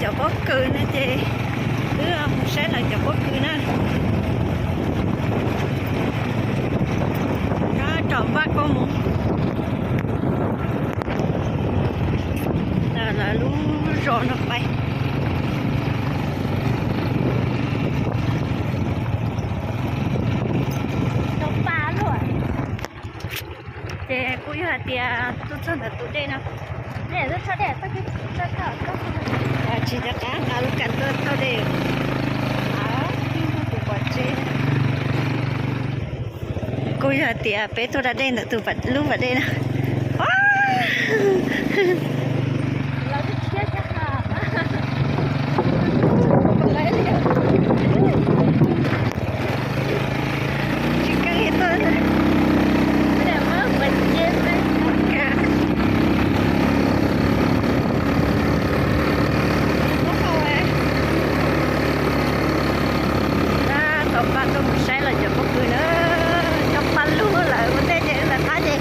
Cov pob kws no ces wb mus saib lawv cov pob kws na. Rau npaj koj mus. Lawv lub zos no pais. Ces kuj yog hais tias tuaj txog ntawm tus dej no. Tsis nco qab nqa lub kas tuaj thauj dej. Tus pov tseg. Kuj yog hais tias peb tuaj da dej ntawm tus lub pas dej na. Tsis keej tuaj. Tom paj tuaj mus saib lawv cov pob kws na. Cov paj lug lawm ua ntej ces wb lawv qab ces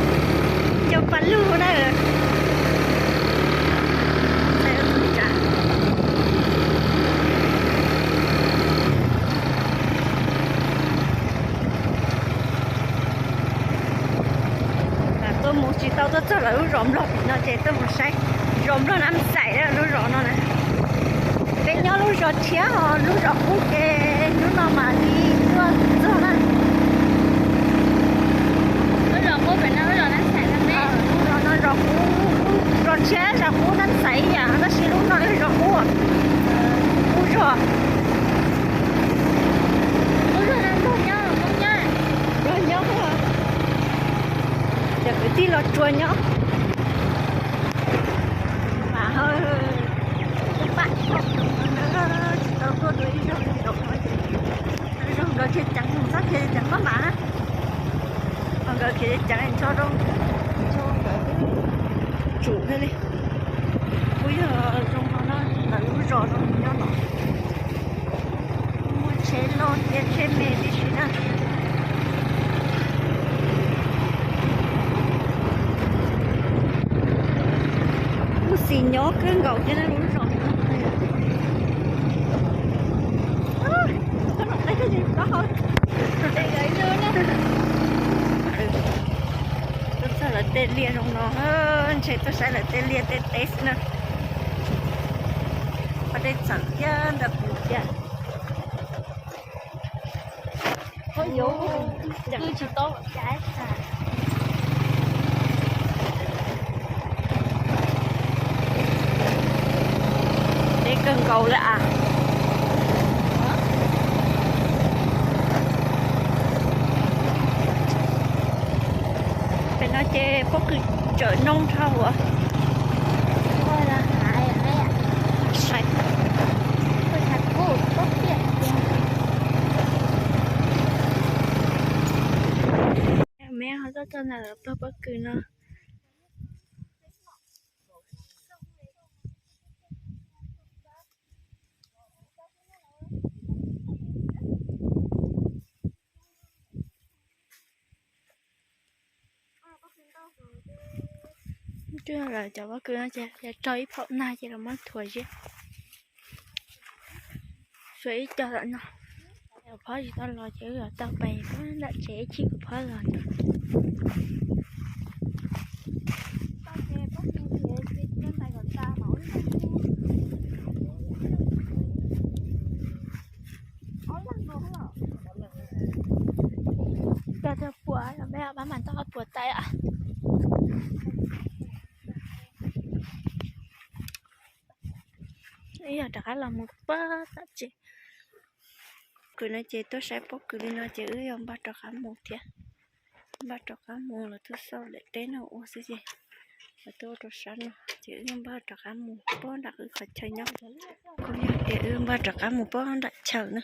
cov paj lug na. Tuaj mus tsis tau, tuaj txog lawv lub zos Nplog tim no ces tuaj mus saib zos Nplog Nab Xais lub zos no na. Peb nyob lub zos tshiab ho lub zos qub ces hnub no mam li tuaj txog na. Lub zos qub pem no lub zos Nab Xais no ne. Lub zos no zos qub, zos tshiab zos qub Nab Xais ib yam tab sis lub no yog zos qub. Qub zos. Lub zos no Nplog nyob, Hmoob nyob. Nplog nyob. Cov kwv tij los tsuas nyob. Mas tsis tau tuaj dua ib zaug, zaum no ces zaum nkawd khiav ceev, txhob khiav ceev maj mam na. Ho nkawd khiav ceev ncho rau, ncho nkawd tsum thiaj li. Kuj yog zoo no na, lawv lub zos no nyob no. Muaj tsheb loj thiab tsheb me tib si na. Kuj xis nyob kawg nkaus thiab na lub zos no. Tuaj txog lawv tej liaj zoo no, ntshe tuaj saib lawv tej liaj tej teb xwb na. Qhov dej txawm thiab ntawm kuv thiab. Deb kawg nkaus li as. Pem no ces pob kws tsawm noob dhau as. Me ho tuaj txog ntawm lawv pawg pob kws no. Twb yog lawv cov pob kws no ces rau ib phaum nag ces los muab thuav ziab. Suav ib co tom no. Kuv phob tsis tau los ces wb yuav tau pais nram tsev ib chim kuv phob los no. Cog cog puas los me pab mas tau puas tais. Wb yog rov qab los mus pog tom tsev. Kws no ces tuaj saib pob kws li no ces wb yuav npaj rov qab mus thiab. Npaj rov qab mus los tuaj xauj daim teb no ua xwb ces los tuaj ua rau sab no ces wb npaj rov qab mus pog nram wb qhov chaw nyob. Kuj yog tias wb npaj rov qab mus pog nram chaw na.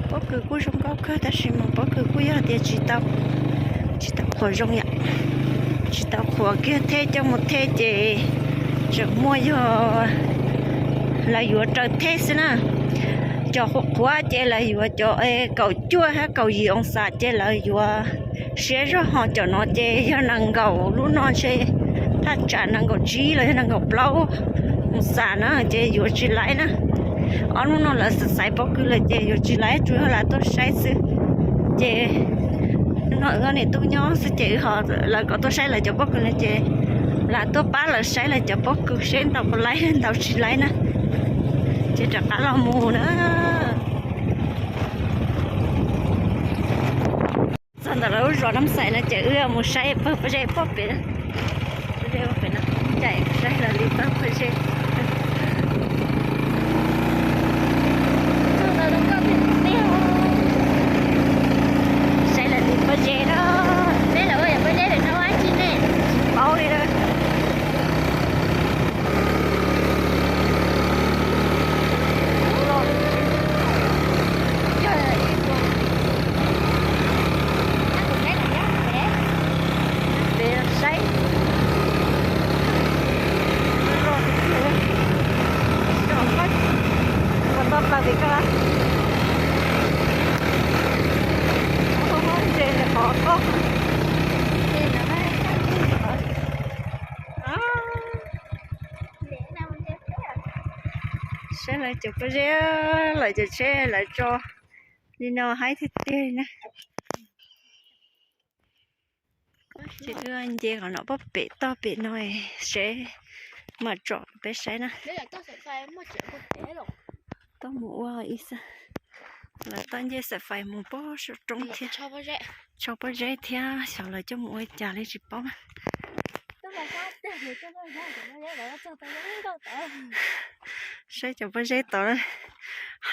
Pob kws kuj zoo nkauj kawg tab sis mas pob kws kuj yog tias tsis tau, tsis tau qhuav zoo yom. Tsis tau qhuav kiag thej coj mus thej ces tseem muaj yog lawv yuav raws thej xwb na. Cov qhuav qhuav ces lawv yuav cov kaum cuaj hab kaum yim oo xas ces lawv yuav siab zog, ho cov no ces yog nees nkaum, lub no ntshe thaj tsam nees nkaum tsib los yog nees nkaum plaub Mus xam na ces yuav tsis laib na. Ob hnub no lawv xaiv pob kws lawm ces yuav tsis laib, tsuas yog lam tuaj saib xwb. Ces no wb niam tub nyob xwb ces wb ho, lawv kom tuaj saib lawv cov pob kws no ces lam tuaj pab lawv saib lawv cov pob kws seb ntau puas laib ntau tsis laib na. Ces rov qab los mus na. Txog ntawm lawv lub zos Nab Xais no ces wb mus saib pawg pob zeb pob pem. Pob zeb pob pem no, caij saib lawv li pawg pob zeb. Saib lawv li pob zeb no, peb los ua yam pob zeb lawm no ua tsi ne, tsis paub li na. Peb saib, ua tau plaws pem ko, ntses qhov koj. Saib lawv cov pob zeb, lawv cov tsheb lawv tso li no haib tiag tiag li na. Ces wb nce qhov no pob pem toj pem no seb, mam tsom peb saib na. Toj mus ua ib xab, lawv toj ncej xaim fais mus pob saum roob thiab, tso pob zeb thiab, xyov lawv coj mus ua cas li tsis paub na. Saib cov pob zeb tod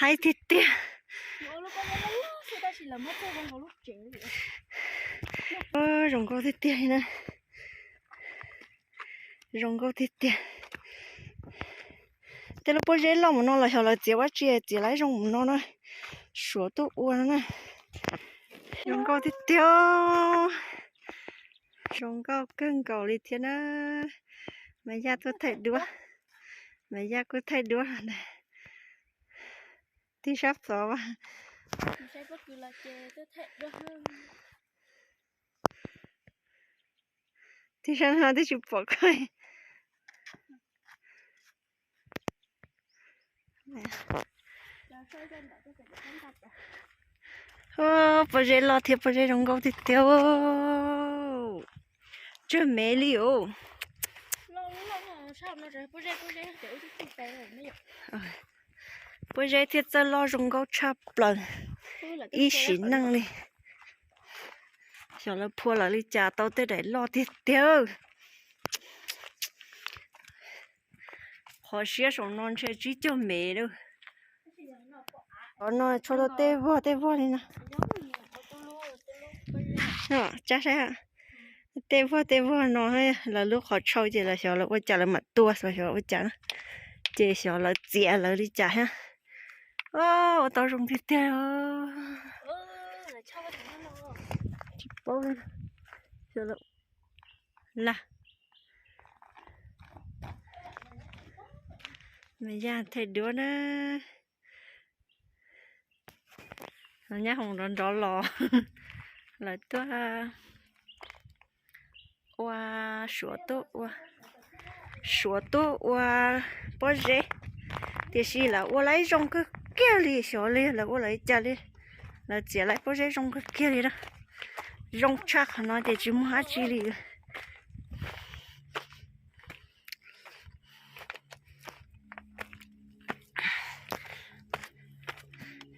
haib tiag tiag. Zoo nkauj tiag tiag li na. Zoo nkauj tiag tiag. Tej lub pob zeb loj mus no los xyov lawv txiav ua tsi txiav laib zoo mus no na. Suav tuaj ua no na. Zoo nkauj tiag tiag. Zoo nkauj kawg nkaus li thiab na. Mas Yaj tuaj thaij duab. Mas Yaj kuj thaij duab ntag. Tib sab xov as. Tib sab no twb tsis pom koj. Pob zeb loj thiab pob zeb zoo nkauj tiag tiag. Tsawg mev li os. Pob zeb thiaj txawj loj zoo nkauj tshaj plaws ib sim neej li. Xyov lawv phua lawv li cas tau tej daim loj tiag tiag. Qhov siab saum no ntshe tsib caug mev lawm. Qhov no tshuav tau tej vog tej vog li no. Tsa saib, tej vog tej vog no, lawv lub qhov tshau ces lawv xyov lawv ua cas lawv mam tua xyov ua cas na. Ces xyov lawv txiav lawv li cas thiab. Ua tau zoo tiag tiag. Tsis paub li. Las, Mas Yaj thaij duab na. Nyab Hoom nrov nrov los, lawv tuaj ua, Suav tuaj ua, Suav tuaj ua pob zeb, tiam sis lawv ua laib zoo kawg kiag li, xyov li lawv ua lawv li cas li, lawv txiav laib pob zeb zoo kawg kiag li na. Zoo tshaj qhov no ces tsis muaj dab tsi li.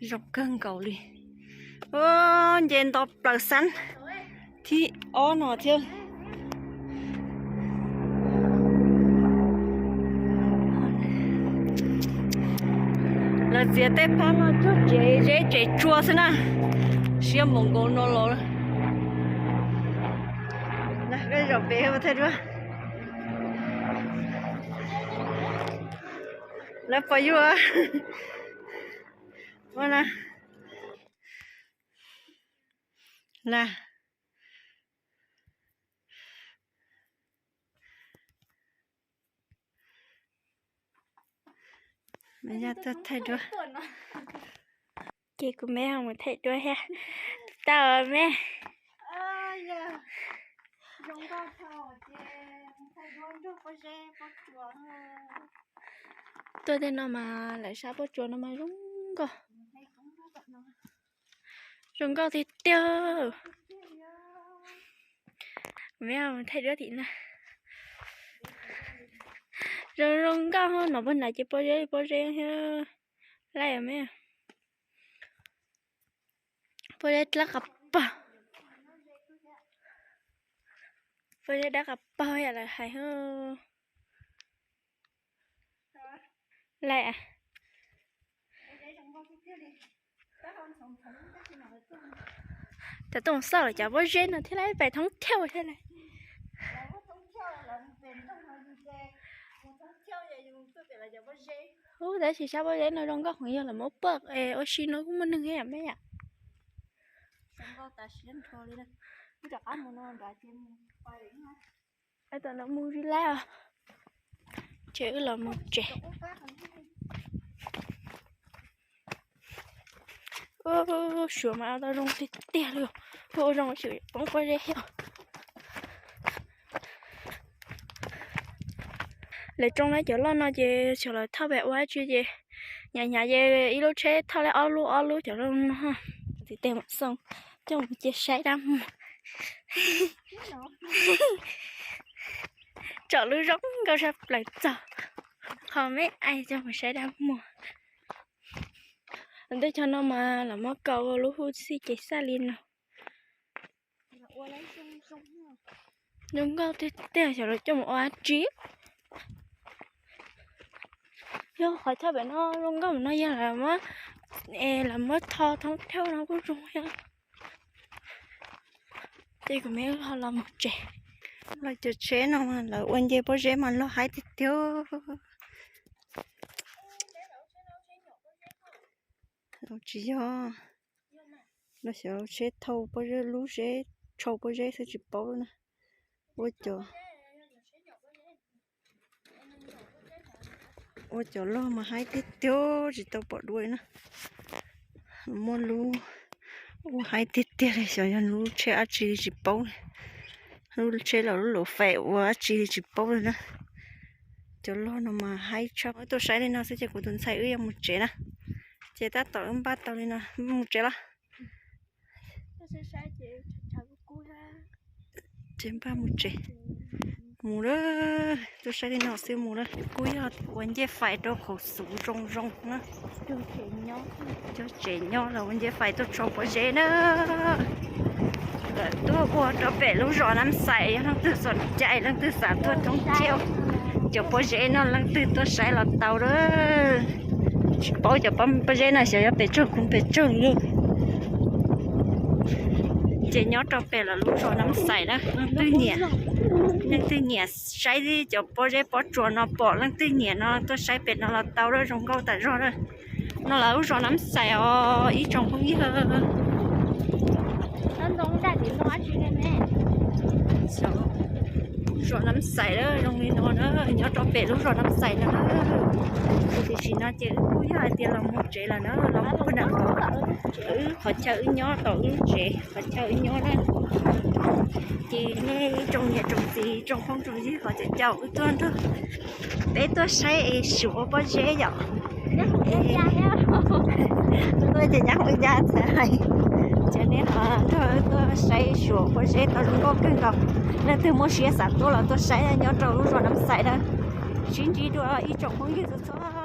Zoo kawg nkaus li. Nce nto plaws xab thib ob no thiab. Lawv txiav tej phab no cog tsev zeb tsev tsua xwb na. Siab npaum nkaus no los. Zaum pem thaij duab. Lawv pom yus ua na. Las, Mas Yaj tuaj thaij duab. Ces kuv me ho mus thaij duab thiab. Tau me. Tuaj tej no mas lawv sab pob tsuas no mas zoo nkauj, zoo nkauj tiag tiag. Me thaij duab tim na. Zoo zoo nkauj no, pob nram ces pob zeb pob zeb thiab. Laij me, pob zeb dab qas pog, pob zeb dab qas pog yam lawv hais. Laij, cov tuaj xauj lawm cov pob zeb no thiab, laij pais thoob thiauj thiab lawm. Ub, tab sis sab pob zeb no zoo nkauj heev, yog lawv muab puag ua si no kuj muaj neeg thiab yam me yam. Tam no mus zib laib os, ces wb los mus tsev. Suav mas tau zoo tiag tiag li, ua zoo tseem poob pob zeb thiab. Lawv tsoo lawv cov loj no ces xyov lawv thauj pem ua dab tsi ces hnyav hnyav ces ib lub tsheb thauj li ob lub ob lub cov loj no. Txiv tes mam xoo coj mus cia saib dab muag. Tsom lub zoo nkauj sab plaws txog qhov me aim coj mus saib dab muag. Ntej tog no mas los muab kaus ua lub hub xij ces xaj li no. Zoo nkauj tiag tiag, xyov lawv coj mus ua dab tsi. Yog qhov chaw pem no zoo nkauj no yog lawv muab, lawv muab tho thoob thiauj no kuj zoo thiab. Ces kuv me ho los mus tsev. Los cov tsheb no lawv ua nce pob zeb mas loj haib tiag tiag. Tsis yog, no xyov tsheb thauj pob zeb, lub zeb tshau pob zeb xwb tsis paub na. Ua cov, ua cov loj mas haib tiag tiag tsis tau pom dua na. Muaj lub ua haib tiag tiag li, xyov yog lub tsheb dab tsi tsis paub. Lub tsheb los lub luv fais ua dab tsi tsis paub li na. Cov loj no mas haib tshaj, wb tuaj saib li no xwb ces kuv tus ntxhais wb yuav mus tsev na. Ces tab tom wb npaj tau li no mus tsev los. Ces npaj mus tsev, mus lawm, tuaj saib li no xwb mus lawm. Kuj yog ua ncej fais rau qhov xuv zoo zoo na. Cog tsev nyob los ua ncej fais tuaj tshau pob zeb na. Lawv tuaj ua rau pem lub zos Nab Xais, yog leej twg xom cai leej twg xav tuaj thoob thiauj cov pob zeb no leej twg tuaj saib los tau lawm. Tsis paub cov pob zeb no xyov yog pes tsawg kuv pes tsawg li. Ces nyob rau pem lawv lub zos Nab Xais na, leej twg nyiam, leej twg nyiam saib cov pob zeb pob tsuas no pom leej twg nyiam no tuaj saib pem no los tau lawm, zoo nkauj tas zog lawm. No lawv lub zos Nab Xais os ib tsoom phooj ywg. Lub zos Nab Xais lawm zoo li no na, nyob rau pem lub zos Nab Xais no. Ces tam sim no ces wb kuj yog hais tias los mus tsev lawm na, los mus pug nram qhov, wb qhov chaw wb nyob tau wb lub tsev, qhov chaw wb nyob na. Ces nej ib tsoom niam tsoom txiv tsoom phooj tsoom ywg qhov chaw caum wb tuaj nrog peb tuaj saib es suav pob zeb yom. Tuaj ces nyab hauv ya txhais hais, ces nej ho nrog wb tuaj saib suav pob zeb tau zoo nkauj kawg nkaus. Leej twg muaj siab xav tuaj los tuaj saib nyob rau lub zos Nab Xais na. Sib ntsib dua ib tsoom phooj ywg txhua txhua.